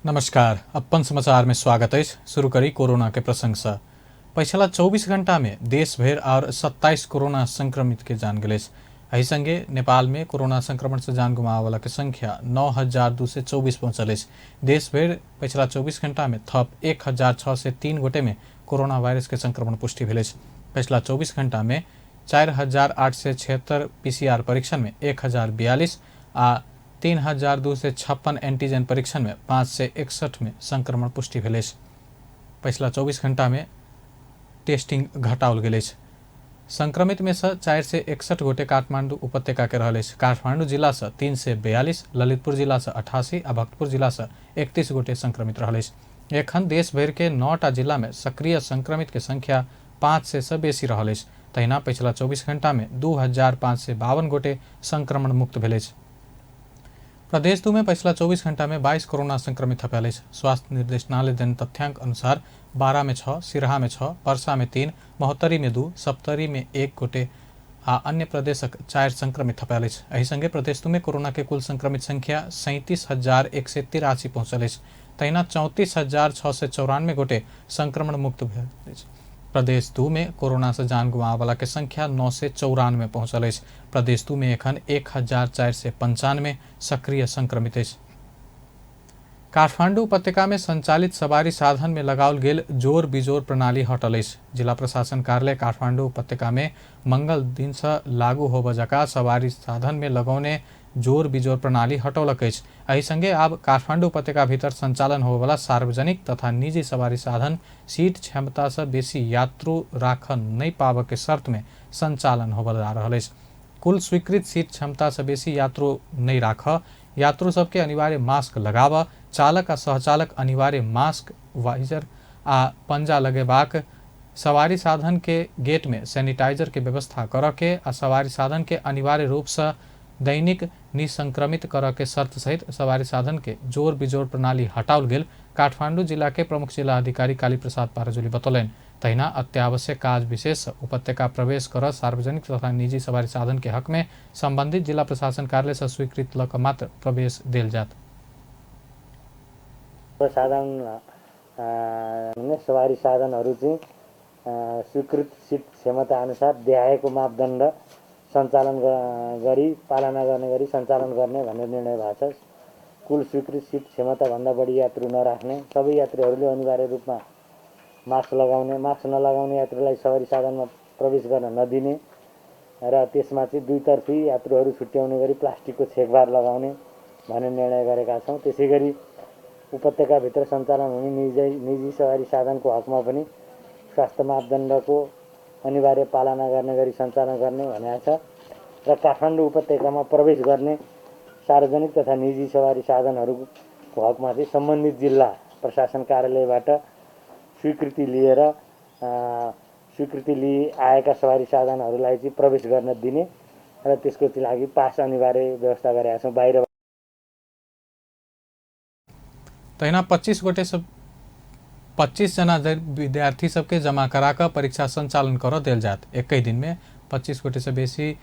नमस्कार, अपन समाचार में स्वागत अछि। शुरू करी कोरोना के प्रसंग से। पछिला 24 घंटा में देश भरि और 27 कोरोना संक्रमित के जान गेल अछि। एहि संगे नेपाल में कोरोना संक्रमण से जान गुमावे के संख्या 9,224 पहुंचल अछि। देश भरि पछिला 24 घंटा में थप 1,603 गोटे में कोरोना वायरस के संक्रमण पुष्टि भेल अछि। पछिला 24 घंटा में 4,876 पीसीआर परीक्षण में 1,042 आ 3,256 एंटीजन परीक्षण में 561 में संक्रमण पुष्टि भेल अछि। पछिला 24 घंटा में टेस्टिंग घटाओल गेल अछि। संक्रमित में से 461 गोटे काठमांडू उपत्यका के रहल अछि। काठमांडू जिला से 342, ललितपुर जिला से 88 आ भक्तपुर जिला से 31 गोटे संक्रमित रहल अछि। एखन देश भरि के 9टा जिला में सक्रिय संक्रमित के संख्या 500 से बेसी रहल अछि। तहिना पछिला 24 घंटा में 2,552 गोटे संक्रमण मुक्त भेल अछि। प्रदेश 2 में पछिला 24 घंटा में 22 कोरोना संक्रमित थपायल अछि। स्वास्थ्य निर्देशनालय देने तथ्यांक अनुसार 12 में 6, सिरहा में 6, परसा में 3, महोत्तरी में 2, सप्तरी में 1 गोटे आ अन्य प्रदेशक 4 संक्रमित थपायल अछि। एहि संगे प्रदेश 2 में कोरोना के कुल संक्रमित संख्या 37,183 पहुंचल अछि। तहिना 34,694 गोटे संक्रमण मुक्त भेल अछि। प्रदेश 2 में कोरोना से जान गुमावे के संख्या 994 पहुंचल अछि। प्रदेश 2 में एखन 1,495 सक्रिय संक्रमित अछि। काठमांडू उपत्यका में संचालित सवारी साधन में लगाओल गेल जोर बिजोर प्रणाली हटल अछि। जिला प्रशासन कार्यालय काठमांडू उपत्यका में मंगल दिन से लागू होबय जका सवारी साधन में लगौने जोर बिजोर प्रणाली हटौलक अछि। एहि संगे आब काठमांडू उपत्यका भीतर संचालन होबयवला सार्वजनिक तथा निजी सवारी साधन सीट क्षमता से बेसी यात्रु राख नहि पाबय के शर्त में संचालन होबय जा रहल अछि। कुल स्वीकृत सीट क्षमता से बेसी यात्रु नहि राख, यात्रु सबके अनिवार्य मास्क लगाबऽ, चालक आ सहचालक अनिवार्य मास्क, वाइजर आ पंजा लगेबाक, सवारी साधन के गेट में सैनिटाइजर के व्यवस्था करऽ के आ सवारी साधन के अनिवार्य रूप से दैनिक निसंक्रमित करऽ के शर्त सहित सवारी साधन के जोर बिजोर प्रणाली हटाओल गेल काठमांडू जिला के प्रमुख जिला अधिकारी काली प्रसाद पाराजुली बतौलनि। तहिना अत्यावश्यक काज विशेष उपत्यका प्रवेश कर सार्वजनिक तथा निजी सवारी साधन के हक में संबंधित जिला प्रशासन कार्यालय से स्वीकृत लऽ कऽ मात्र प्रवेश देल जायत। साधन सवारी साधनहरू चाहिँ स्वीकृत सीट क्षमता अनुसार देखाएको मापदण्ड सञ्चालन गरी पालना गर्ने गरी सञ्चालन गर्ने भन्ने निर्णय भएको छ। कुल स्वीकृत सीट क्षमताभन्दा बढी यात्रु नराख्ने, सबै यात्रुहरूले अनिवार्य रूपमा मास्क लगाउने, मास्क नलगाउने यात्रुलाई सवारी साधनमा प्रवेश गर्न नदिने र त्यसमा चाहिँ दुईतर्फी यात्रुहरू छुट्याउने गरी प्लास्टिकको छेकबार लगाउने भन्ने निर्णय गरेका छौँ। त्यसै गरी उपत्यकाभित्र सञ्चालन हुने निजी सवारी साधनको हकमा पनि स्वास्थ्य मापदण्डको अनिवार्य पालना गर्ने गरी सञ्चालन गर्ने भनेको छ र काठमाडौँ उपत्यकामा प्रवेश गर्ने सार्वजनिक तथा निजी सवारी साधनहरूको हकमा चाहिँ सम्बन्धित जिल्ला प्रशासन कार्यालयबाट स्वीकृति लिएर स्वीकृति लिई आएका सवारी साधनहरूलाई चाहिँ प्रवेश गर्न दिने र त्यसको लागि पास अनिवार्य व्यवस्था गरेका छौँ। बाहिर तहिना 25 गोटे सब 25 जना विद्यार्थी सबके जमा करा कऽ परीक्षा संचालन करऽ देल जायत। एक दिन में 25 गोटे से बेसी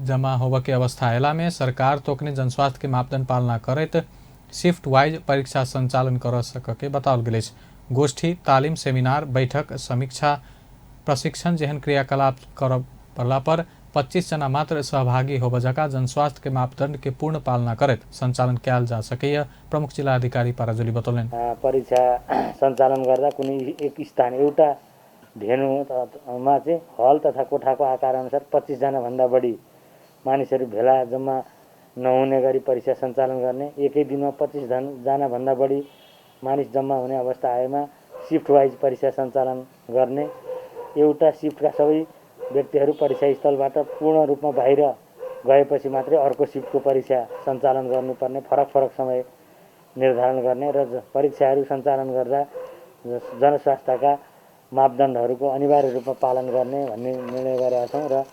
जमा होबऽ के अवस्था अयला में सरकार तोकने जनस्वास्थ्य के मापदंड पालना करैत शिफ्ट वाइज परीक्षा संचालन करऽ सकऽ के बताओल गेल अछि। गोष्ठी, तालिम, सेमिनार, बैठक, समीक्षा, प्रशिक्षण जेहन क्रियाकलाप करऽ पड़ला पर 25 जना मात्र सहभागी होबऽ जका जनस्वास्थ्य के मापदंड के पूर्ण पालना करैत संचालन कयल जा सकैया प्रमुख जिला अधिकारी पाराजुली बतौलनि। परीक्षा सञ्चालन गर्दा कुनै एक स्थान एउटा भेन्यूमा चाहिँ हल तथा कोठाको आकार अनुसार 25 जनाभन्दा बढी मानिसहरू भेला जम्मा नहुने गरी परीक्षा सञ्चालन गर्ने, एकै दिनमा 25 जनाभन्दा बढी मानिस जम्मा हुने अवस्था आएमा सिफ्ट वाइज परीक्षा सञ्चालन गर्ने, एउटा सिफ्टका सबै व्यक्तिहरू परीक्षा स्थलबाट पूर्ण रूपमा बाहिर गएपछि मात्रै अर्को सिफ्टको परीक्षा सञ्चालन गर्नुपर्ने, फरक फरक समय निर्धारण गर्ने र परीक्षाहरू सञ्चालन गर्दा जनस्वास्थ्यका मापदण्डहरूको अनिवार्य रूपमा पालन गर्ने भन्ने निर्णय गरेका छौँ र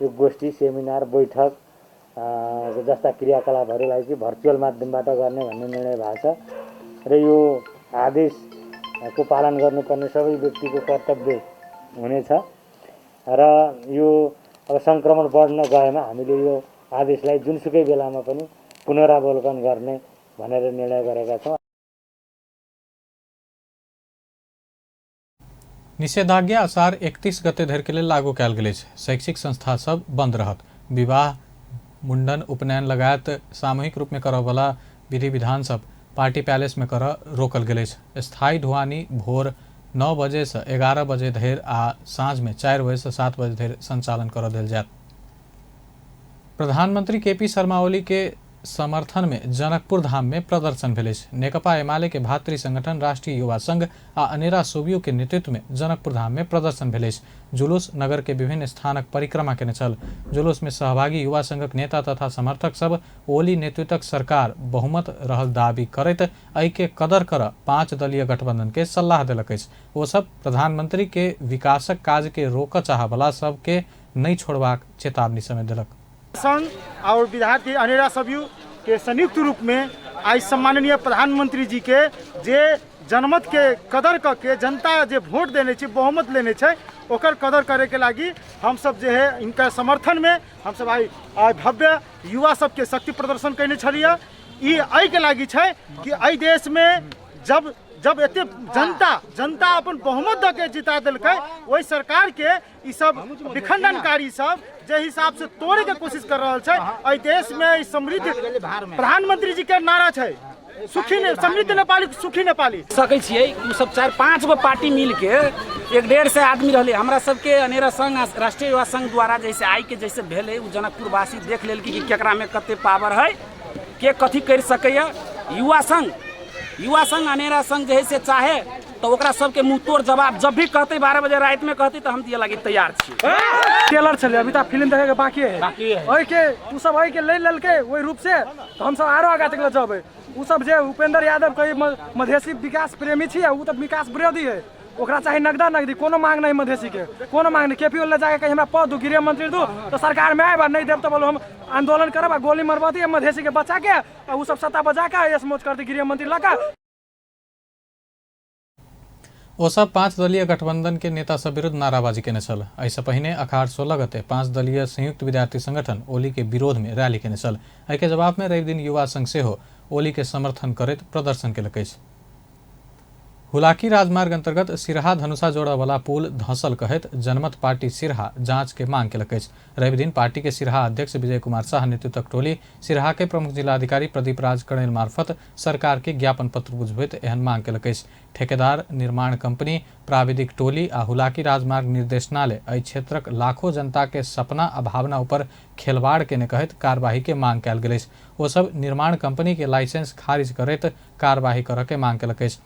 यो गोष्ठी, सेमिनार, बैठक जस्ता क्रियाकलापहरूलाई चाहिँ भर्चुअल माध्यमबाट गर्ने भन्ने निर्णय भएको छ र यो आदेशको पालन गर्नुपर्ने सबै व्यक्तिको कर्तव्य हुनेछ र यो अब सङ्क्रमण बढ्न गएमा हामीले यो आदेशलाई जुनसुकै बेलामा पनि पुनरावलोकन गर्ने भनेर निर्णय गरेका छौँ। निषेधाज्ञा असार 31 गते धरि के लेल लागू कयल गेल अछि। शैक्षिक संस्था सब बंद रहत। विवाह, मुंडन, उपनयन लगायत सामूहिक रूप में करऽ वाला विधि विधान सब पार्टी पैलेस में करऽ रोकल गेल अछि। स्थायी ढुआनी भोर 9 बजे से 11 बजे धरि आ साँझ में 4 बजे से 7 बजे धरि संचालन करऽ देल जायत। प्रधानमंत्री केपी शर्मा ओली के समर्थन में जनकपुर धाम में प्रदर्शन भेल अछि। नेकपा एमाले के भातृ संगठन राष्ट्रीय युवा संघ आ अनेरा सोबियो के नेतृत्व में जनकपुर धाम में प्रदर्शन भेल अछि। जुलूस नगर के विभिन्न स्थानक परिक्रमा केने छल। जुलूस में सहभागी युवा संघक नेता तथा समर्थक सब ओली नेतृत्वक सरकार बहुमत रहल दावी करैत एहि के कदर कर 5 दलीय गठबंधन के सलाह देलक अछि। ओ सब प्रधानमंत्री के विकासक काज के रोकऽ चाहवला सबके नहि छोड़बाक चेतावनी समेत देलक। संघ और विद्यार्थी अनेरा सभ्यू के संयुक्त रूप में आई सम्माननीय प्रधानमंत्री जी के जे जनमत के कदर क के जनता जे वोट देने छै, बहुमत लेने छै, ओकर कदर करे के लागी हम सब जे है इनका समर्थन में हम सब आई भव्य युवा सबके शक्ति प्रदर्शन कयने छलियै। ई एहि के लागी छै कि एहि देश में जब जब एते जनता अपन बहुमत दऽ के जिता देलकै, ओहि सरकार के ई सब विखंडनकारी सब जे हिसाब से तोड़े के कोशिश कर रहल छै। एहि देश में ई समृद्ध प्रधानमंत्री जी के नारा छै सुखी समृद्ध नेपाली सुखी नेपाली। सकै छियै ओ सब 4-5 गो पार्टी मिल के 150 आदमी रहलै। हमरा सबके अनेरा संघ राष्ट्रीय युवा संघ द्वारा जैसे आइ के जैसे भेलै ओ जनकपुरवासी देख लेलकै कि केकरा में कते पावर है, के कथी कर सकैया। युवा संघ अनेरा संघ जे है से चाहे तो ओकरा सबके मुँह तोड़ जवाब जब भी कहते 12 बजे राति में कहते तो हम दिए लागी तैयार छी। ट्रेलर छलै, अभी तक फिल्म देखे के बाकी है। बाकी है। ओहि के उ सब ओहि के ले लेलकै ओहि रूप से, तो हम सब आरो आगा तक जबै। उ सब जे उपेंद्र यादव कही मधेसी विकास प्रेमी छी, उ तो विकास विरोधी है। ओकरा चाही नगदा नगदी, कोनो मांग नहीं मधेसी के, कोनो मांग नहीं। केपी ओली जाके कही हमरा पद दू, गृह मंत्री दू, तो सरकार में आएब, नहीं देब तो बोलो हम आंदोलन करब आ गोली मरबा दी मधेसी के बच्चा के, आ उ सब सत्ता बजा के ऐश मौज कर दी गृह मंत्री लगा। ओ सब 5 दलीय गठबंधन के नेता सब विरुद्ध नाराबाजी केने छल। एहिसँ पहिने अखाड़ 16 गते 5 दलीय संयुक्त विद्यार्थी संगठन ओली के विरोध में रैली केने छल। एहि के जवाब में रवि दिन युवा संघ सेहो ओली के समर्थन करैत प्रदर्शन केलक अछि। हुलाकी राजमार्ग अंतर्गत सिरहा धनुषा जोड़ऽ वाला पुल धंसल कहैत जनमत पार्टी सिरहा जांच के मांग केलक अछि। रवि दिन पार्टी के सिरहा अध्यक्ष विजय कुमार शाह नेतृत्वक टोली सिरहा के प्रमुख जिलाधिकारी प्रदीप राज कणेल मार्फत सरकार के ज्ञापन पत्र बुझबैत एहन मांग केलक अछि। ठेकेदार, निर्माण कंपनी, प्राविधिक टोली आ हुलाकी राजमार्ग निर्देशनालय एहि क्षेत्रक लाखों जनता के सपना आ भावना ऊपर खेलवाड़ केने कहैत कार्यवाही के मांग कयल गेल अछि। ओ सब निर्माण कंपनी के लाइसेंस खारिज करैत कार्यवाही करऽ के मांग केलक अछि।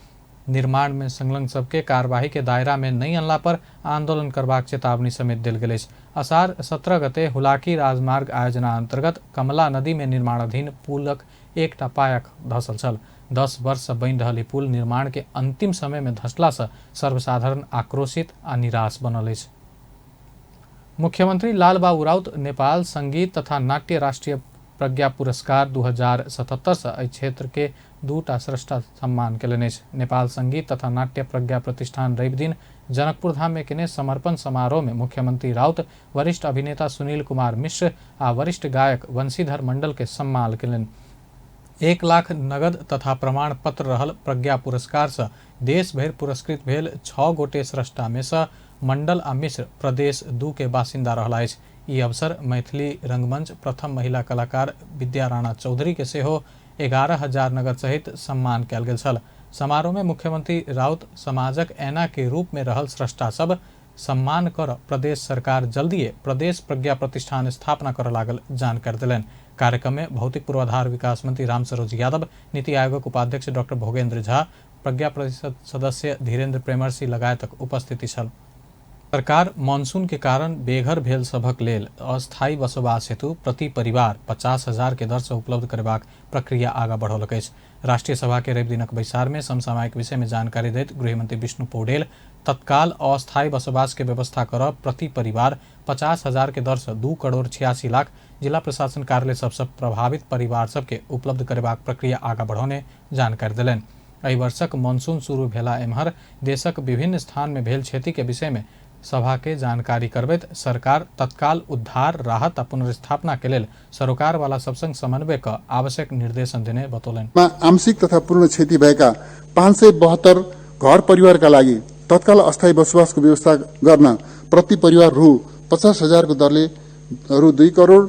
निर्माण में संलग्न सबके कार्यवाही के दायरा में नहीं अनला पर आंदोलन करबाक चेतावनी समेत देल गेल अछि। असार 17 गते हुलाकी राजमार्ग आयोजना अंतर्गत कमला नदी में निर्माणाधीन पुलक एकटा पाया धसल छल। 10 वर्ष से बनि रहल ई पुल निर्माण के अंतिम समय में धसला से सर्वसाधारण आक्रोशित आ निराश बनल अछि। मुख्यमंत्री लालबाबू राउत नेपाल संगीत तथा नाट्य राष्ट्रीय प्रज्ञा पुरस्कार 2077 से एहि क्षेत्र के 2टा स्रष्टा सम्मान केलनि अछि। नेपाल संगीत तथा नाट्य प्रज्ञा प्रतिष्ठान रवि दिन जनकपुर धाम में केने समर्पण समारोह में मुख्यमंत्री राउत वरिष्ठ अभिनेता सुनील कुमार मिश्र आ वरिष्ठ गायक वंशीधर मंडल के सम्मान केलनि। 1 लाख नगद तथा प्रमाण पत्र रहल प्रज्ञा पुरस्कार से देश भरि पुरस्कृत भेल 6 गोटे स्रष्टा में से मंडल आ मिश्र प्रदेश 2 के बासिन्दा रहला अछि। ई अवसर मैथिली रंगमंच प्रथम महिला कलाकार विद्या राणा चौधरी के सेहो 11,000 नगद सहित सम्मान कयल गेल छल। समारोह में मुख्यमंत्री राउत समाजक ऐना के रूप में रहल स्रष्टा सब सम्मान कर प्रदेश सरकार जल्दिए प्रदेश प्रज्ञा प्रतिष्ठान स्थापना कर लागल जानकारी देलनि। कार्यक्रम में भौतिक पूर्वाधार विकास मंत्री रामसरोज यादव, नीति आयोगक उपाध्यक्ष डॉक्टर भोगेंद्र झा, प्रज्ञा परिषद सदस्य धीरेन्द्र प्रेमर्षि लगायतक उपस्थिति छल। सरकार मानसून के कारण बेघर भेल सभक लेल अस्थायी बसोबास हेतु प्रति परिवार 50,000 के दर से उपलब्ध करेबाक प्रक्रिया आगा बढ़ौलक अछि। राष्ट्रीय सभा के रवि दिनक बैसार में समसामयिक विषय में जानकारी दैत गृहमंत्री विष्णु पौडेल तत्काल अस्थायी बसोबास के व्यवस्था कर प्रति परिवार 50,000 के दर से 2,86,00,000 जिला प्रशासन कार्यालय सबसे प्रभावित परिवार सबके उपलब्ध करेबाक प्रक्रिया आगा बढ़ौने जानकारी देलनि। एहि वर्षक मानसून शुरू भेला एम्हर देशक विभिन्न स्थान में भेल क्षति के विषय में सभा के जानकारी करबैत सरकार तत्काल उद्धार, राहत आ पुनर्स्थापना के लेल सरोकार वाला सब संग समन्वय क आवश्यक निर्देशन देने बतौलनि। आंशिक तथा पूर्ण क्षति भएका 572 घर परिवारका लागि तत्काल अस्थायी बसोबासको व्यवस्था गर्न प्रति परिवार रु 50,000 को दरले रु 2 करोड़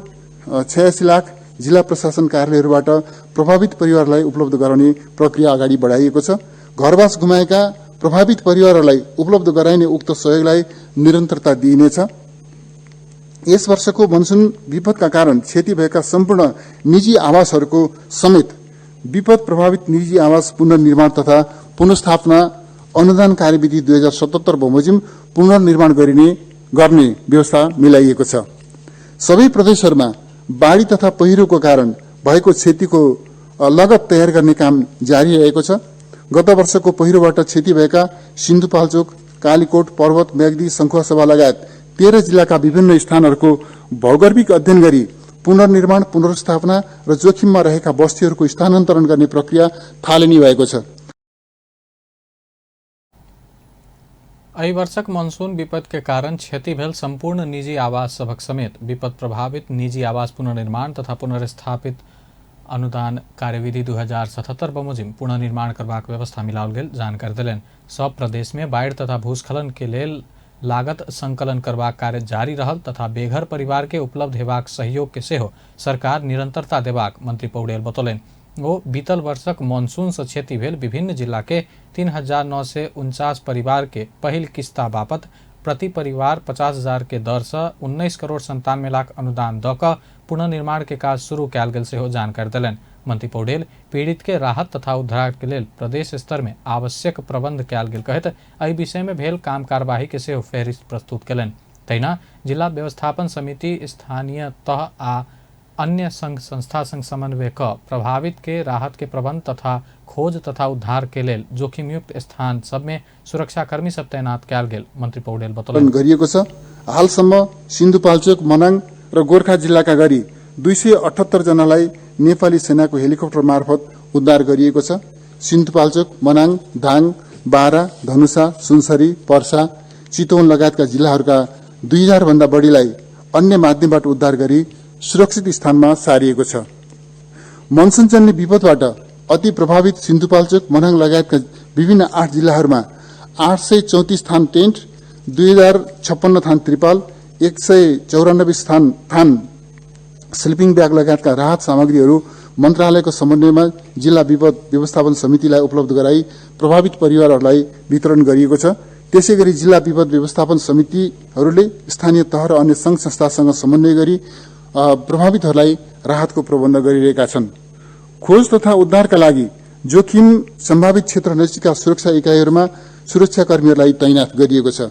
86 लाख जिल्ला प्रशासन कार्यालयहरूबाट प्रभावित परिवारलाई उपलब्ध गराउने प्रक्रिया अगाडि बढाइएको छ। घरबास गुमाएका प्रभावित परिवारहरूलाई उपलब्ध गराइने उक्त सहयोगलाई निरन्तरता दिइनेछ। यस वर्षको मनसुन विपदका कारण क्षति भएका सम्पूर्ण निजी आवासहरूको समेत विपद प्रभावित निजी आवास पुनर्निर्माण तथा पुनर्स्थापना अनुदान कार्यविधि 2077 बमोजिम पुनर्निर्माण गर्ने व्यवस्था मिलाइएको छ। सबै प्रदेशहरूमा बाढी तथा पहिरोको कारण भएको क्षतिको लगत तयार गर्ने काम जारी रहेको छ। गत वर्षको पहिरोबाट क्षति भएका सिन्धुपाल्चोक, कालीकोट, पर्वत, म्याग्दी, सङ्खुवासभा लगायत 13 जिल्लाका विभिन्न स्थानहरूको भौगर्भिक अध्ययन गरी पुनर्निर्माण, पुनर्स्थापना र जोखिममा रहेका बस्तीहरूको स्थानान्तरण गर्ने प्रक्रिया थालनी भएको छ। एहि वर्षक मानसून विपद के कारण क्षति भेल सम्पूर्ण निजी आवास सभक समेत विपद प्रभावित निजी आवास पुनर्निर्माण तथा पुनर्स्थापित अनुदान कार्यविधि 2077 बमोजिम पुनर्निर्माण करबाक व्यवस्था मिलाओल गेल जानकारी देलनि। सब प्रदेश में बाढ़ि तथा भूस्खलन के लेल लागत संकलन करबाक कार्य जारी रहल तथा बेघर परिवार के उपलब्ध हेबाक सहयोग के सेहो सरकार निरंतरता देबाक मंत्री पौडेल बतौलनि। ओ बीतल वर्षक मानसून से क्षति भेल विभिन्न जिला के 3,949 परिवार के पहिल किस्ता बापत प्रति परिवार 50,000 के दर से 19 करोड़ 97 लाख अनुदान दऽ कऽ पुनर्निर्माण के काज शुरू कयल गेल सेहो जानकारी देलनि। मंत्री पौडेल पीड़ित के राहत तथा उद्धार के लेल प्रदेश स्तर में आवश्यक प्रबंध कयल गेल कहैत एहि विषय में भेल काम कार्यवाही के सेहो फेहरिस्त प्रस्तुत कयलनि। तहिना जिला व्यवस्थापन समिति स्थानीय तह आ अन्य संघ संस्था संग समन्वय क प्रभावित के राहत के प्रबंध तथा खोज तथा उद्धार के लेल जोखिमयुक्त स्थान सब में सुरक्षाकर्मी सब तैनात कयल गेल मंत्री पौडेल बतौलनि। गरिएको छ। हालसम्म सिन्धुपाल्चोक, मनाङ र गोर्खा जिल्लाका गरी 278 जनालाई नेपाली सेनाको हेलिकप्टर मार्फत उद्धार गरिएको छ। सिन्धुपाल्चोक, मनाङ, दाङ, बारा, धनुषा, सुनसरी, पर्सा, चितवन लगायतका जिल्लाहरूका 2000 भन्दा बढीलाई अन्य माध्यमबाट उद्धार गरी सुरक्षित स्थानमा सारिएको छ। मनसुनजन्य विपदबाट अति प्रभावित सिन्धुपाल्चोक, मनाङ लगायतका विभिन्न 8 जिल्लाहरूमा 834 थान टेन्ट, 2056 थान त्रिपाल, 194 थान स्लिपिङ ब्याग लगायतका राहत सामग्रीहरू मन्त्रालयको समन्वयमा जिल्ला विपद व्यवस्थापन समितिलाई उपलब्ध गराई प्रभावित परिवारहरूलाई वितरण गरिएको छ। त्यसैगरी जिल्ला विपद व्यवस्थापन समितिहरूले स्थानीय तह र अन्य संघ संस्थासँग समन्वय गरी प्रभावितहरूलाई राहतको प्रबन्ध गरिरहेका छन्। खोज तथा उद्धारका लागि जोखिम सम्भावित क्षेत्र नजिकका सुरक्षा इकाइहरूमा सुरक्षाकर्मीहरूलाई तैनात गरिएको छ।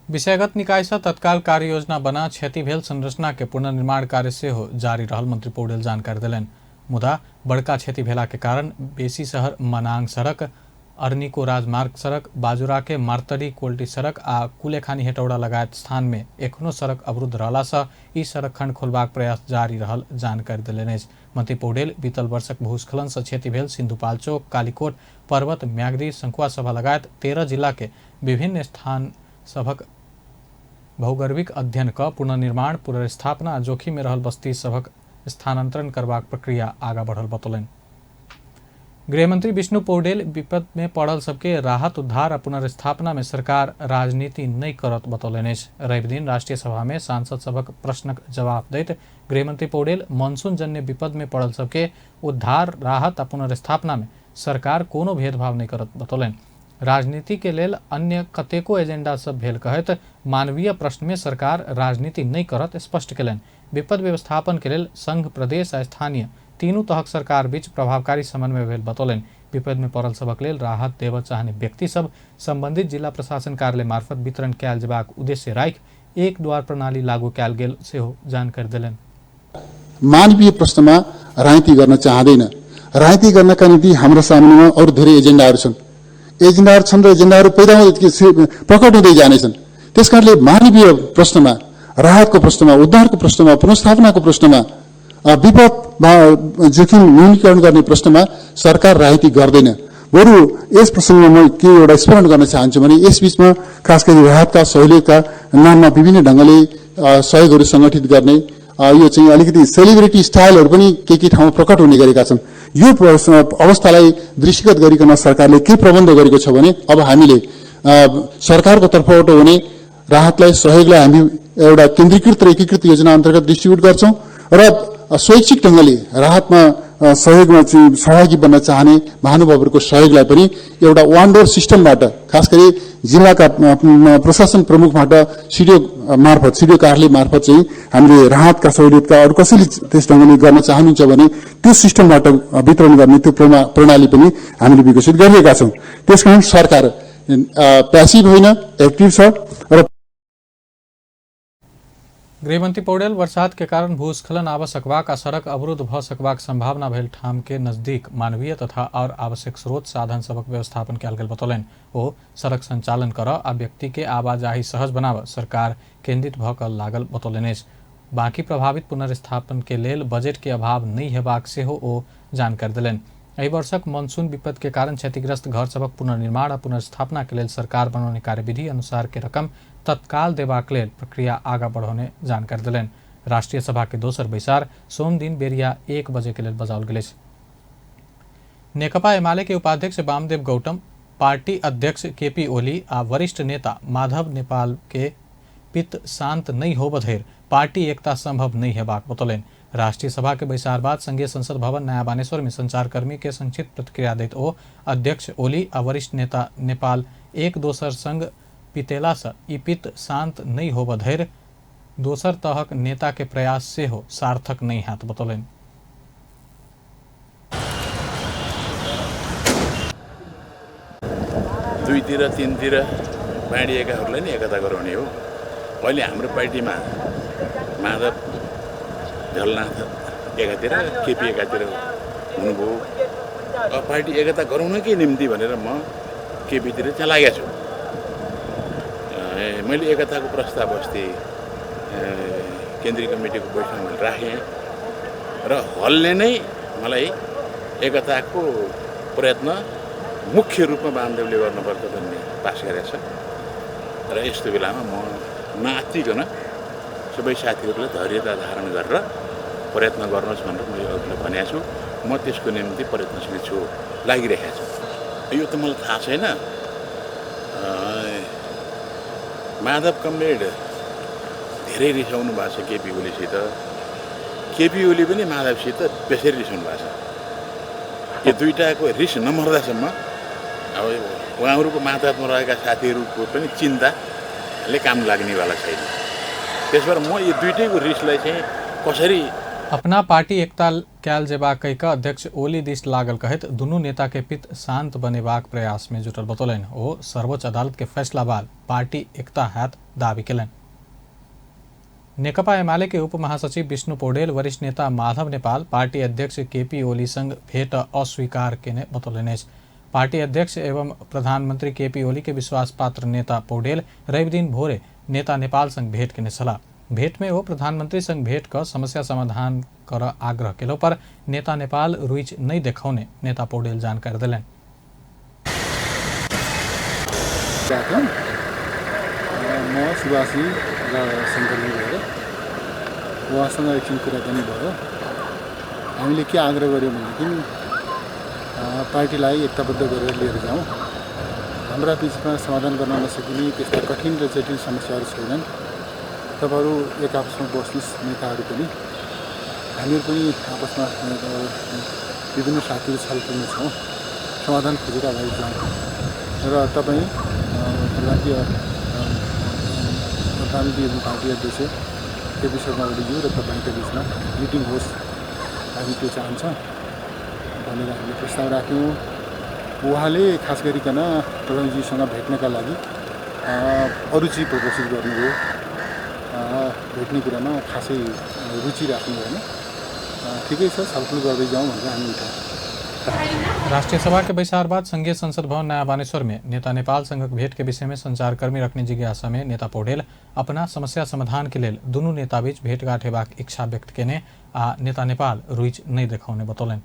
विषयगत निकाय से तत्काल कार्य योजना बना क्षति भेल संरचना के पुनर्निर्माण कार्य सेहो जारी रहल मंत्री पौडेल जानकारी देलनि। मुदा बड़का क्षति भेला के कारण बेसी शहर मनांग सड़क, अरनिको राजमार्ग सड़क, बाजुरा के मार्तडी कोल्टी सड़क आ कुलेखानी हेटौड़ा लगायत स्थान में एखनो सड़क अवरुद्ध रहला से ई सड़क खंड खोलबाक प्रयास जारी रहल जानकारी देलनि अछि। मंत्री पौडेल बीतल वर्षक भूस्खलन से क्षति भेल सिन्धुपाल्चोक, कालीकोट, पर्वत, म्याग्दी, सङ्खुवासभा लगायत 13 जिला के विभिन्न स्थान सभक भौगर्भिक अध्ययन क पुनर्निर्माण, पुनर्स्थापना आ जोखिम में रहल बस्ती सभक स्थानांतरण करबाक प्रक्रिया आगा बढ़ल बतौलनि। गृहमंत्री विष्णु पौडेल विपद में पड़ल सबके राहत, उद्धार आ पुनर्स्थापना में सरकार राजनीति नहीं करत बतौलनि अछि। रवि दिन राष्ट्रीय सभा में सांसद सभक प्रश्नक जवाब दैत गृहमंत्री पौडेल मानसून जन्य विपद में पड़ल सबके उद्धार, राहत आ पुनर्स्थापना में सरकार कोनो भेदभाव नहीं करत बतौलनि। राजनीति के लेल अन्य कतेको एजेंडा सब भेल कहैत मानवीय प्रश्न में सरकार राजनीति नहीं करत स्पष्ट केलनि। विपद व्यवस्थापन के लेल संघ, प्रदेश आ स्थानीय तीनू तहक सरकार बीच प्रभावकारी समन्वय भेल बतौलनि। विपद में पड़ल सबक लेल राहत देबऽ चाहने व्यक्ति सब संबंधित जिला प्रशासन कार्यालय मार्फत वितरण कयल जेबाक उद्देश्य राखि एक द्वार प्रणाली लागू कयल गेल सेहो जानकारी देलनि। मानवीय प्रश्नमा राजनीति गर्न चाहँदैन। राजनीति गर्नका निम्ति हाम्रो सामुन्नेमा अरू धेरै एजेन्डाहरू छन्, र एजेन्डाहरू पैदा प्रकट हुँदै जानेछन्। त्यस कारणले मानवीय प्रश्नमा, राहतको प्रश्नमा, उद्धारको प्रश्नमा, पुनर्स्थापनाको प्रश्नमा, विपद जोखिम न्यूनीकरण गर्ने प्रश्नमा सरकार राजनीति गर्दैन। बरु यस प्रसङ्गमा म के एउटा स्मरण गर्न चाहन्छु भने यस बीचमा खास गरी राहतका, सहुलियतका नाममा विभिन्न ढङ्गले सहयोगहरू सङ्गठित गर्ने यो चाहिँ अलिकति सेलिब्रिटी स्टाइलहरू पनि के ठाउँमा प्रकट हुने गरेका छन्। यो अवस्थालाई दृष्टिगत गरिकन सरकारले के प्रबन्ध गरेको छ भने अब हामीले सरकारको तर्फबाट हुने राहतलाई, सहयोगलाई हामी एउटा केन्द्रीकृत र एकीकृत योजना अन्तर्गत डिस्ट्रिब्युट गर्छौं र स्वैच्छिक ढंगले राहतमा सहयोगमा चाहिँ सहभागी बन्न चाहने महानुभावहरूको सहयोगलाई पनि एउटा वान डोर सिस्टमबाट, खास गरी जिल्लाका प्रशासन प्रमुखबाट सिडिओ मार्फत, सिडिओ कार्यालय मार्फत चाहिँ हामीले राहतका सहुलियतका अरू कसैले त्यस ढंगले गर्न चाहनुहुन्छ भने त्यो सिस्टमबाट वितरण गर्ने त्यो प्रणाली पनि हामीले विकसित गरिरहेका छौँ। त्यसकारण सरकार प्यासिभ होइन, एक्टिभ छ। र गृहमंत्री पौडेल बरसात के कारण भूस्खलन आबऽ सकबाक आ सड़क अवरुद्ध भऽ सकबाक संभावना भेल ठाम के नजदीक मानवीय तथा और आवश्यक स्रोत साधन सभक व्यवस्थापन कयल गेल बतौलनि। ओ सड़क संचालन करऽ आ व्यक्ति के आवाजाही सहज बनाबऽ सरकार केंद्रित भऽ कऽ लागल बतौलनि अछि। बाकी प्रभावित पुनर्स्थापन के लेल बजट के अभाव नहि हेबाक सेहो ओ जानकारी देलनि। एहि वर्षक मानसून विपत्ति के कारण क्षतिग्रस्त घर सभक पुनर्निर्माण आ पुनर्स्थापना के लेल सरकार बनौने कार्यविधि अनुसार के रकम तत्काल देबाक लेल प्रक्रिया आगाँ बढ़ौने जानकारी देलनि। राष्ट्रीय सभा के दोसर बैसार सोम दिन बेरिया 1 बजे के लेल बजाओल गेल अछि। नेकपा एमाले के उपाध्यक्ष वामदेव गौतम, पार्टी अध्यक्ष केपी ओली आ वरिष्ठ नेता माधव नेपाल के पित्त शांत नहि होब धरि पार्टी एकता संभव नहि हेबाक बतौलनि। राष्ट्रीय सभा के बैसार बाद संघीय संसद भवन नया बानेश्वर में संचारकर्मी के संक्षिप्त प्रतिक्रिया दैत ओ अध्यक्ष ओली आ वरिष्ठ नेता नेपाल एक दोसर संग पितेला से ई पित्त शांत नहि होब धरि दोसर तहक नेता के प्रयास सेहो सार्थक नहि हैत बतौलनि। दुईतिर तीनतिर बाँडिएकाहरूलाई नि एकता गराउने हो। अहिले हाम्रो पार्टीमा माधव झलनाथ एकातिर, केपी एकातिर हुनुभयो। अब पार्टी एकता गराउनकै निम्ति भनेर म केपीतिर चाहिँ लागेको छु। मैले एकताको प्रस्ताव अस्ति केन्द्रीय कमिटीको बैठकमा मैले राखेँ र हलले नै मलाई एकताको प्रयत्न मुख्य रूपमा वामदेवले गर्नुपर्छ भन्ने पास गरेको छ। र यस्तो बेलामा म नआत्तिकन सबै साथीहरूलाई धैर्यता धारण गरेर प्रयत्न गर्नुहोस् भनेर मैले अघिल्लो भनेको छु। म त्यसको निम्ति प्रयत्नशील छु, लागिरहेको छु। यो त मलाई थाहा छैन। माधव कमरेड धेरै रिसाउनु भएको छ केपी ओलीसित, केपी ओली पनि माधवसित बेसरी रिसाउनु भएको छ। यो दुईटाको रिस नमर्दासम्म अब उहाँहरूको मातहतमा रहेका साथीहरूको पनि चिन्ताले काम लाग्नेवाला छैन। त्यस भएर म यो दुइटैको रिसलाई चाहिँ कसरी अपना पार्टी एकता कयल जेबाक कहि कऽ अध्यक्ष ओली दिस लागल कहैत दुनू नेता के पित्त शांत बनेबाक प्रयास में जुटल बतौलनि। ओ सर्वोच्च अदालत के फैसला बाद पार्टी एकता हैत दावी केलनि। नेकपा एमाले के उप महासचिव विष्णु पौडेल वरिष्ठ नेता माधव नेपाल पार्टी अध्यक्ष केपी ओली संग भेट अस्वीकार केने बतौलनि अछि। पार्टी अध्यक्ष एवं प्रधानमंत्री केपी ओली के विश्वास पात्र नेता पौडेल रवि दिन भोरे नेता नेपाल संग भेट केने छलाह। भेट में ओ प्रधानमंत्री संग भेट कऽ समस्या समाधान कर आग्रह केलो पर नेता नेपाल रुचि नहि देखौने नेता पौडेल जानकारी देलनि। म सुभाषी र शङ्करजी भएर उहाँसँग एकछिन कुराकानी भयो। हामीले के आग्रह गर्यौँ भनेदेखि पार्टीलाई एकताबद्ध गरेर लिएर जाउँ। हाम्रा बिचमा समाधान गर्न नसकिने त्यस्ता कठिन र जटिल समस्याहरू छैनन्। तपाईँहरू एक आपसमा बस्नुहोस्, नेताहरू पनि, हामीहरू पनि आपसमा विभिन्न साथीहरू छलफलमा छौँ, समाधान खोजेर अगाडि जाउँ। र तपाईँ प्रधानमन्त्री एवं पार्टी अध्यक्ष केपी शर्मा ओलीज्यू र तपाईँको बिचमा मिटिङ होस्, हामी त्यो चाहन्छौँ भनेर हामीले प्रस्ताव राख्यौँ। उहाँले खास गरिकन प्रधानमन्त्रीसँग भेट्नका लागि अरुचि प्रदर्शित गर्नुभयो। भेट्ने कुरामा खासै रुचि राख्नु भएन। ठिकै छ, छलफल गर्दै जाउँ भनेर हामी उठायौँ। राष्ट्रीय सभा के बैसार बाद संघीय संसद भवन नया बानेश्वर में नेता नेपाल संघक भेंट के विषय में संचारकर्मी रखने जिज्ञासा में नेता पौडेल अपना समस्या समाधान के लेल दुनू नेता बीच भेंटघाट हेबाक इच्छा व्यक्त केने आ नेता नेपाल रुचि नहि देखौने बतौलनि।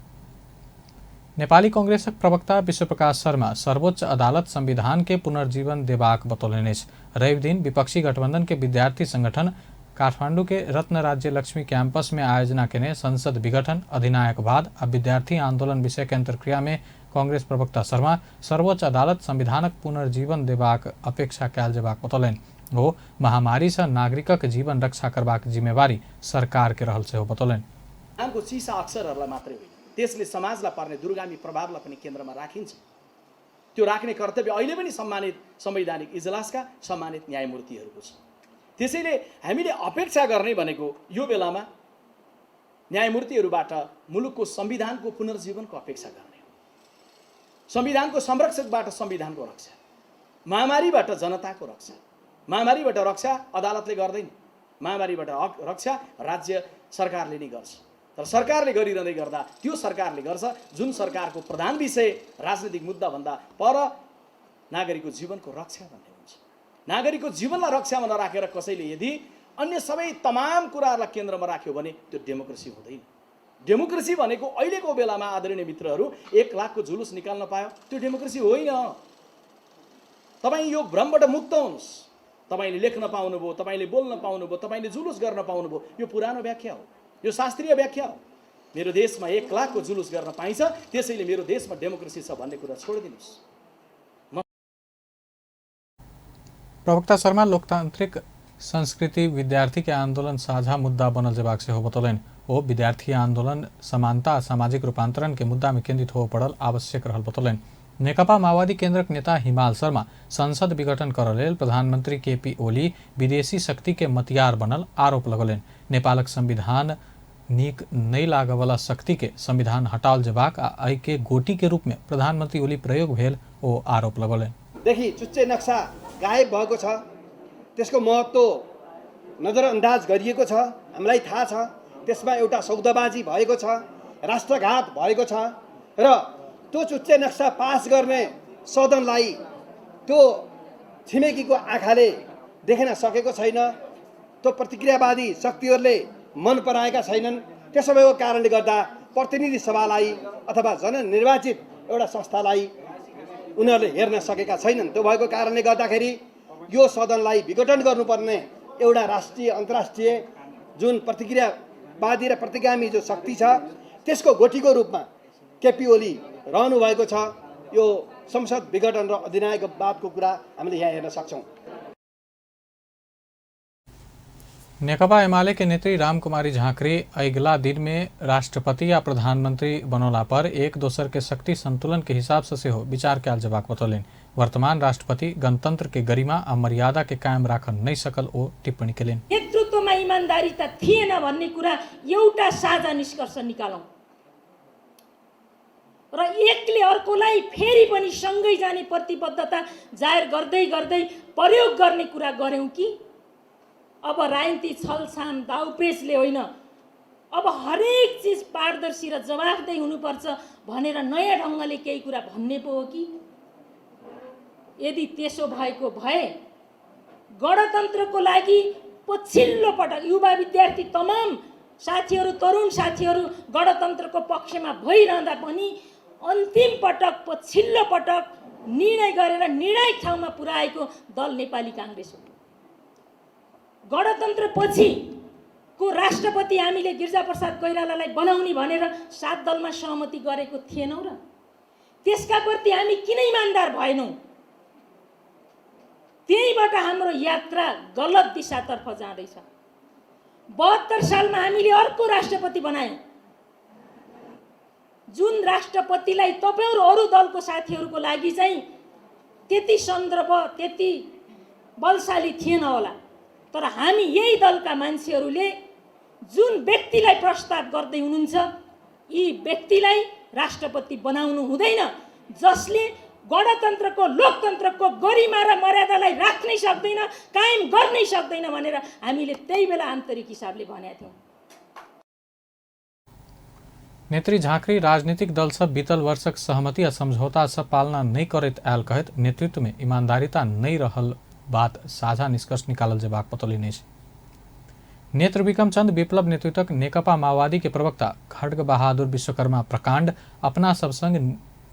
नेपाली कांग्रेसक प्रवक्ता विश्वप्रकाश शर्मा सर्वोच्च अदालत संविधान के पुनर्जीवन देबाक बतौलनि अछि। रवि दिन विपक्षी गठबंधन के विद्यार्थी संगठन काठमांडू के रत्न राज्य लक्ष्मी कैंपस में आयोजना केने संसद विघटन, अधिनायकवाद आ विद्यार्थी आंदोलन विषय के अंतर्क्रिया में कांग्रेस प्रवक्ता शर्मा सर्वोच्च अदालत संविधानक पुनर्जीवन देबाक अपेक्षा कयल जेबाक बतौलनि। ओ महामारी से नागरिकक जीवन रक्षा करबाक जिम्मेवारी सरकार के रहल सेहो बतौलनि। नामको चिसा अक्षरहरूलाई मात्रै होइन, त्यसले समाजलाई पर्ने दुर्गामी प्रभावलाई पनि केन्द्रमा राखिन्छ। त्यो राख्ने कर्तव्य अहिले पनि सम्मानित संवैधानिक इजलासका सम्मानित न्यायमूर्तिहरूको छ। त्यसैले हामीले अपेक्षा गर्ने भनेको यो बेलामा न्यायमूर्तिहरूबाट मुलुकको संविधानको पुनर्जीवनको अपेक्षा गर्ने हो। संविधानको संरक्षकबाट संविधानको रक्षा, महामारीबाट जनताको रक्षा। महामारीबाट रक्षा अदालतले गर्दैन, महामारीबाट रक्षा राज्य सरकारले नै गर्छ। तर सरकारले गरिरहँदै गर्दा त्यो सरकारले गर्छ जुन सरकारको प्रधान विषय राजनीतिक मुद्दाभन्दा पर नागरिकको जीवनको रक्षा भन्ने हुन्छ। नागरिकको जीवनलाई रक्षामा नराखेर कसैले यदि अन्य सबै तमाम कुराहरूलाई केन्द्रमा राख्यो भने त्यो डेमोक्रेसी हुँदैन। डेमोक्रेसी भनेको अहिलेको बेलामा आदरणीय मित्रहरू 1 लाखको जुलुस निकाल्न पायो त्यो डेमोक्रेसी होइन। तपाईँ यो भ्रमबाट मुक्त हुनुहोस्। तपाईँले लेख्न पाउनुभयो, तपाईँले बोल्न पाउनुभयो, तपाईँले जुलुस गर्न पाउनुभयो, यो पुरानो व्याख्या हो, यो शास्त्रीय व्याख्या हो। मेरो देशमा 1 लाखको जुलुस गर्न पाइन्छ त्यसैले मेरो देशमा डेमोक्रेसी छ भन्ने कुरा छोडिदिनुहोस्। प्रवक्ता शर्मा लोकतांत्रिक संस्कृति विद्यार्थी के आंदोलन साझा मुद्दा बनल जेबाक सेहो बतौलनि। ओ विद्यार्थी आंदोलन समानता आ सामाजिक रूपांतरण के मुद्दा में केंद्रित होबय पड़ल आवश्यक रहल बतौलनि। नेकपा माओवादी केंद्रक नेता हिमाल शर्मा संसद विघटन करऽ लेल प्रधानमंत्री केपी ओली विदेशी शक्ति के मतियार बनल आरोप लगौलनि। नेपालक संविधान नीक नहि लागयवला शक्ति के संविधान हटाओल जेबाक आ एहि के गोटी के रूप में प्रधानमंत्री ओली प्रयोग भेल ओ आरोप लगौलनि। देखि चुच्चे नक्सा गायब भएको छ, त्यसको महत्त्व नजरअन्दाज गरिएको छ, हामीलाई थाहा छ। त्यसमा एउटा सौदाबाजी भएको छ, राष्ट्रघात भएको छ र त्यो चुच्चे नक्सा पास गर्ने सदनलाई त्यो छिमेकीको आँखाले देख्न सकेको छैन, त्यो प्रतिक्रियावादी शक्तिहरूले मन पराएका छैनन्। त्यसो भएको कारणले गर्दा प्रतिनिधि सभालाई अथवा जननिर्वाचित एउटा संस्थालाई उनीहरूले हेर्न सकेका छैनन्। त्यो भएको कारणले गर्दाखेरि यो सदनलाई विघटन गर्नुपर्ने एउटा राष्ट्रिय अन्तर्राष्ट्रिय जुन प्रतिक्रियावादी र प्रतिगामी जो शक्ति छ त्यसको गोटीको रूपमा केपी ओली रहनु भएको छ। यो संसद विघटन र अधिनायकवादको कुरा हामीले यहाँ हेर्न सक्छौँ। नेकपा एमाले के नेत्री रामकुमारी झाँक्री अगिला दिन में राष्ट्रपति या प्रधानमंत्री बनौला पर एक दोसर के शक्ति संतुलन के हिसाब से सेहो विचार कयल जेबाक बतौलनि। वर्तमान राष्ट्रपति गणतंत्र के गरिमा आ मर्यादा के कायम राखन नहीं सकल ओ टिप्पणी केलनि। नेतृत्वमा इमान्दारिता थिएन भन्ने कुरा एउटा साझा निष्कर्ष निकालौँ र एकले अर्कोलाई फेरि पनि सँगै जाने प्रतिबद्धता जाहेर गर्दै गर्दै प्रयोग गर्ने कुरा गऱ्यौँ कि अब राजनीति छलछाम दाउपेचले होइन, अब हरेक चिज पारदर्शी र जवाफदेही हुनुपर्छ भनेर नयाँ ढङ्गले केही कुरा भन्ने पो हो कि? यदि त्यसो भएको भए गणतन्त्रको लागि पछिल्लो पटक युवा विद्यार्थी तमाम साथीहरू, तरुण साथीहरू गणतन्त्रको पक्षमा भइरहँदा पनि अन्तिम पटक पछिल्लो पटक निर्णय गरेर निर्णायक ठाउँमा पुर्याएको दल नेपाली काङ्ग्रेस हो। गणतन्त्र पछि को राष्ट्रपति हामीले गिरिजाप्रसाद कोइरालालाई बनाउने भनेर 7 दलमा सहमति गरेको थिएनौँ र त्यसका प्रति हामी किन इमान्दार भएनौँ? त्यहीबाट हाम्रो यात्रा गलत दिशातर्फ जाँदैछ। 72 सालमा हामीले अर्को राष्ट्रपति बनायौँ, जुन राष्ट्रपतिलाई तपाईँ र अरू दलको साथीहरूको लागि चाहिँ त्यति सन्दर्भ त्यति बलशाली थिएन होला, तर हामी यही दलका मान्छेहरूले जुन व्यक्तिलाई प्रस्ताव गर्दै हुनुहुन्छ यी व्यक्तिलाई राष्ट्रपति बनाउनु हुँदैन, जसले गणतन्त्रको लोकतन्त्रको गरिमा र मर्यादालाई राख्नै सक्दैन, कायम गर्नै सक्दैन भनेर हामीले त्यही बेला आन्तरिक हिसाबले भनेका थियौँ। नेत्री झाँक्री राजनीतिक दल सब बीतल वर्षक सहमति आ समझौता सब पालना नहीं करैत आयल कहैत नेतृत्व में ईमानदारिता नहीं रहल बात साझा निष्कर्ष निकालल जेबाक बतौलनि अछि। नेत्र विक्रम चंद विप्लव नेतृत्वक नेकपा माओवादी के प्रवक्ता खड्ग बहादुर विश्वकर्मा प्रकांड अपना सब संग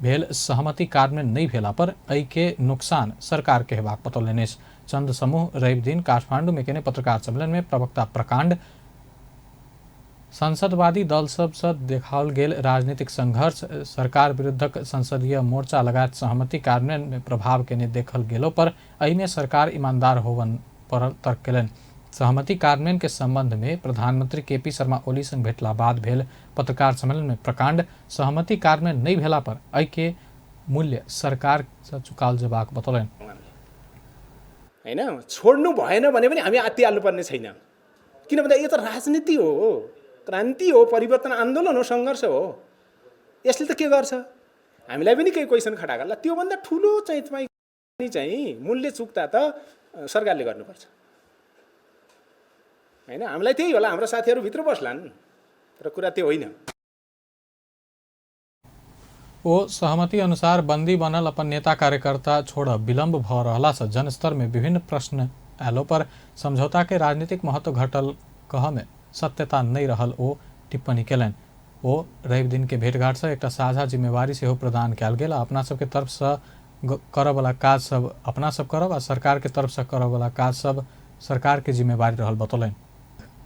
भेल सहमति कार्यान्वयन नहीं भेला पर एहि के नुकसान सरकार के हेबाक बतौलनि अछि। चंद समूह रवि दिन काठमांडू में केने पत्रकार सम्मेलन में प्रवक्ता प्रकांड संसदवादी दल सब से देखाओल गेल राजनीतिक संघर्ष सरकार विरुद्धक संसदीय मोर्चा लगायत सहमति कार्यान्वयन में प्रभाव केने देखल गेलो पर एहिमे सरकार ईमानदार होवन पर तर्क केलनि। सहमति कार्यान्वयन के संबंध में प्रधानमंत्री केपी शर्मा ओली संग भेटला बाद भेल पत्रकार सम्मेलन में प्रकांड सहमति कार्यान्वयन नहीं भेला पर एहि के मूल्य सरकार से चुकाओल जेबाक बतौलनि। हैन छोड्नु भएन भने पनि हामी आत्तिहाल्नुपर्ने छैन, किन भन्दा यो त राजनीति हो, क्रान्ति हो, परिवर्तन आन्दोलन हो, सङ्घर्ष हो। यसले त के गर्छ, हामीलाई पनि केही क्वेसन खडा गर्ला। त्योभन्दा ठुलो चाहिँ तपाईँ चाहिँ मूल्य चुक्ता त सरकारले गर्नुपर्छ हैन। हामीलाई त्यही होला, हाम्रो साथीहरू भित्र बस्लान्, तर कुरा त्यो होइन। ओ सहमति अनुसार बंदी बनल अपन नेता कार्यकर्ता छोड़ विलंब भ रहला से जनस्तर में विभिन्न प्रश्न आलो पर समझौता के राजनीतिक महत्व घटल कह में सत्यता नहीं रहल ओ टिप्पणी केलनि। ओ रवि दिन के भेंटघाट से एक साझा जिम्मेवारी सेहो प्रदान कयल गेल। अपना सबके तरफ से करऽवला काज सब अपना सब करब आ सरकार के तरफ से करऽवला काज सब सरकार के जिम्मेवारी रहल बतौलनि।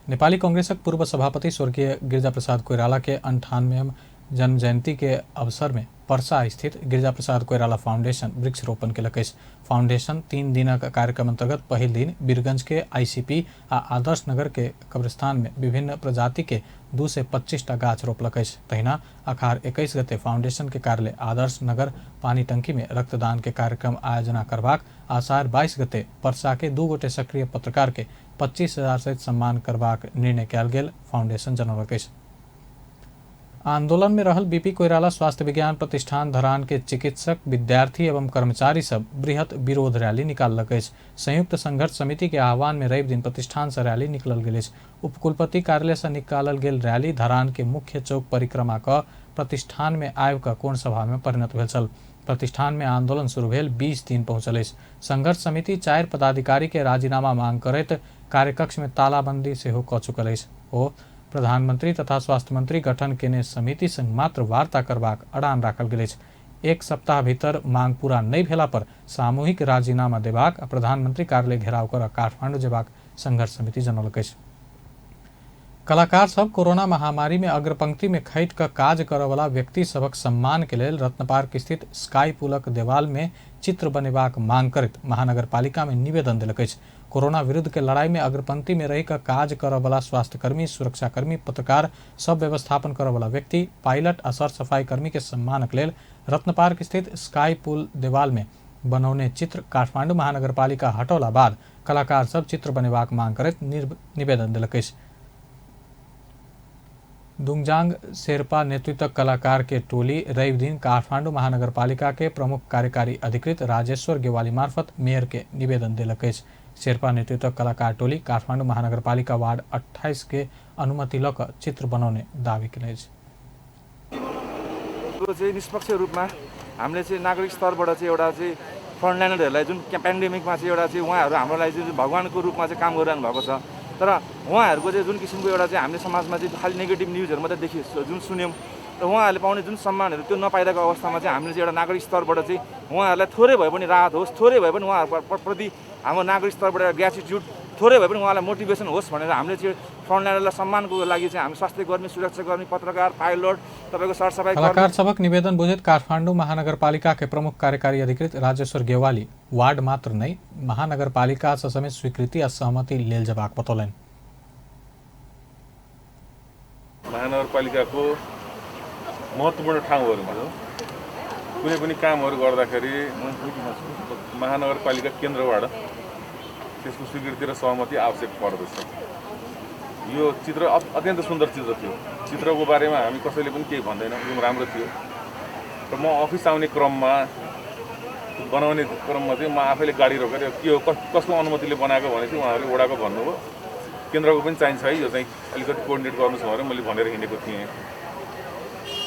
नेपाली कांग्रेसक पूर्व सभापति स्वर्गीय गिरिजा प्रसाद कोइराला के 98वां जन्म जयंती के अवसर में परसा स्थित गिरिजा प्रसाद कोइराला फाउंडेशन वृक्षारोपण केलक अछि। फाउंडेशन 3 दिनक कार्यक्रम अंतर्गत पहिल दिन बीरगंज के आईसीपी आ आदर्श नगर के कब्रिस्तान में विभिन्न प्रजाति के 225 टा गाछ रोपलक अछि। तहिना अखार 21 गते फाउंडेशन के कार्यालय आदर्श नगर पानी टंकी में रक्तदान के कार्यक्रम आयोजना करबाक आषाढ़ 22 गते परसा के 2 गोटे सक्रिय पत्रकार के 25,000 सहित सम्मान करबाक निर्णय कयल गेल फाउंडेशन जनौलक अछि। आंदोलन में रहल बीपी कोइराला स्वास्थ्य विज्ञान प्रतिष्ठान धरान के चिकित्सक, विद्यार्थी एवं कर्मचारी सब बृहत विरोध रैली निकाललक अछि। संयुक्त संघर्ष समिति के आह्वान में रवि दिन प्रतिष्ठान से रैली निकलल गेल अछि। उपकुलपति कार्यालय से निकालल गेल रैली धरान के मुख्य चौक परिक्रमा क प्रतिष्ठान में आबि कऽ कोण सभा में परिणत भेल छल। प्रतिष्ठान में आंदोलन शुरू भेल 20 दिन पहुंचल अछि। संघर्ष समिति 4 पदाधिकारी के राजीनामा मांग करैत कार्यकक्ष में तालाबंदी सेहो कऽ चुकल अछि। ओ प्रधानमंत्री तथा स्वास्थ्य मंत्री गठन केने समिति संग मात्र वार्ता करबाक अड़ान राखल गेल अछि। 1 सप्ताह भीतर मांग पूरा नहीं भेला पर सामूहिक राजीनामा देबाक आ प्रधानमंत्री कार्यालय घेराव कर काठमांडू जेबाक संघर्ष समिति जनौलक अछि। कलाकार सब कोरोना महामारी में अग्रपंक्ति में खटि कऽ काज करऽवला व्यक्ति सभक सम्मान के लेल रत्न पार्क स्थित स्काई पुलक देवाल में चित्र बनेबाक मांग करैत महानगरपालिका में निवेदन देलक अछि। कोरोना विरुद्ध के लड़ाई में अग्रपंक्ति में रहि कऽ काज करऽवला स्वास्थ्यकर्मी, सुरक्षाकर्मी, पत्रकार, सब व्यवस्थापन करऽवला व्यक्ति, पायलट आ सरसफाई कर्मी के सम्मानक लेल रत्न पार्क स्थित स्काई पुल देवाल में बनौने चित्र काठमांडू महानगरपालिका हटौला बाद कलाकार सब चित्र बनेबाक मांग करैत निवेदन देलक अछि। दुंगजांग शेरपा नेतृत्व कलाकार के टोली रवि दिन काठमांडू महानगरपालिका के प्रमुख कार्यकारी अधिकृत राजेश्वर गेवाली मार्फत मेयर के निवेदन देलक अछि। शेरपा नेतृत्व कलाकार टोली काठमांडू महानगरपालिका वार्ड 28 के अनुमति लऽ कऽ चित्र बनौने दावी केने अछि। निष्पक्ष रूपमा हामीले चाहिँ नागरिक स्तरबाट चाहिँ एउटा चाहिँ फ्रन्टलाइनरहरूलाई जुन पेन्डेमिकमा चाहिँ एउटा चाहिँ उहाँहरू हाम्रो लागि चाहिँ भगवानको रूपमा चाहिँ काम गरिरहनु भएको छ, तर उहाँहरूको चाहिँ जुन किसिमको एउटा चाहिँ हामीले समाजमा चाहिँ खालि नेगेटिभ न्युजहरू मात्रै देखि जुन सुन्यौँ र उहाँहरूले पाउने जुन सम्मानहरू त्यो नपाइरहेको अवस्थामा चाहिँ हामीले चाहिँ एउटा नागरिक स्तरबाट चाहिँ उहाँहरूलाई थोरै भए पनि राहत होस्, थोरै भए पनि उहाँहरूप्रति हाम्रो नागरिक स्तरबाट एउटा ग्रेटिट्युड, थोरै भए पनि उहाँलाई मोटिभेसन होस् भनेर हामीले चाहिँ फ्रन्टलाइनरलाई सम्मानको लागि चाहिँ हामी स्वास्थ्यकर्मी, सुरक्षाकर्मी, पत्रकार, पाइलट, तपाईँको सरसफाइ कलाकार सबक निवेदन बुझैत काठमाडौँ महानगरपालिका के प्रमुख कार्यकारी अधिकृत राजेश्वर गेवाली वार्ड मात्र नहि महानगरपालिका से समेत स्वीकृति आ सहमति लेल जेबाक बतौलनि। महानगरपालिकाको महत्त्वपूर्ण ठाउँहरूमा कुनै पनि कामहरू गर्दाखेरि महानगरपालिका केन्द्रबाट त्यसको स्वीकृति र सहमति आवश्यक पर्दछ। यो चित्र अत्यन्त सुन्दर चित्र थियो। चित्रको बारेमा हामी कसैले पनि केही भन्दैनौँ, एकदम राम्रो थियो। र म अफिस आउने क्रममा बनाउने क्रममा चाहिँ म आफैले गाडी रोकेर के हो कसको अनुमतिले बनाएको भनेपछि उहाँहरूले वडाको भन्नुभयो, केन्द्रको पनि चाहिन्छ है, यो चाहिँ अलिकति कोअर्डिनेट गर्नुहोस् भनेर मैले भनेर हिँडेको थिएँ।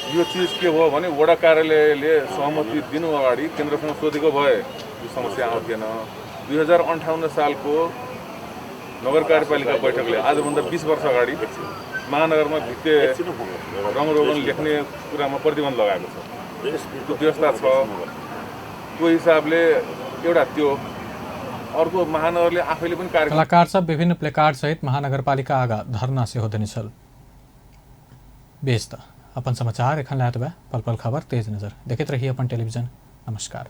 यो चिज के भयो भने वडा कार्यालयले सहमति दिनु अगाडि केन्द्रसँग सोधेको भए यो समस्या आउँथेन। 2058 सालको नगर कार्यपालिका बैठकले आजभन्दा 20 वर्ष अगाडि महानगरमा भित्ते रङरोगन लेख्ने कुरामा प्रतिबन्ध लगाएको छ, त्यो व्यवस्था छ। त्यो हिसाबले एउटा त्यो अर्को महानगरले आफैले पनि कार्यक्रम कलाकार सब विभिन्न प्लेकार्ड सहित महानगरपालिका आगा धरना सेहो देने छल। बेस त अपन समाचार एखन लायत बा पल पल खबर तेज नजर देखैत रही अपन टेलीविजन। नमस्कार।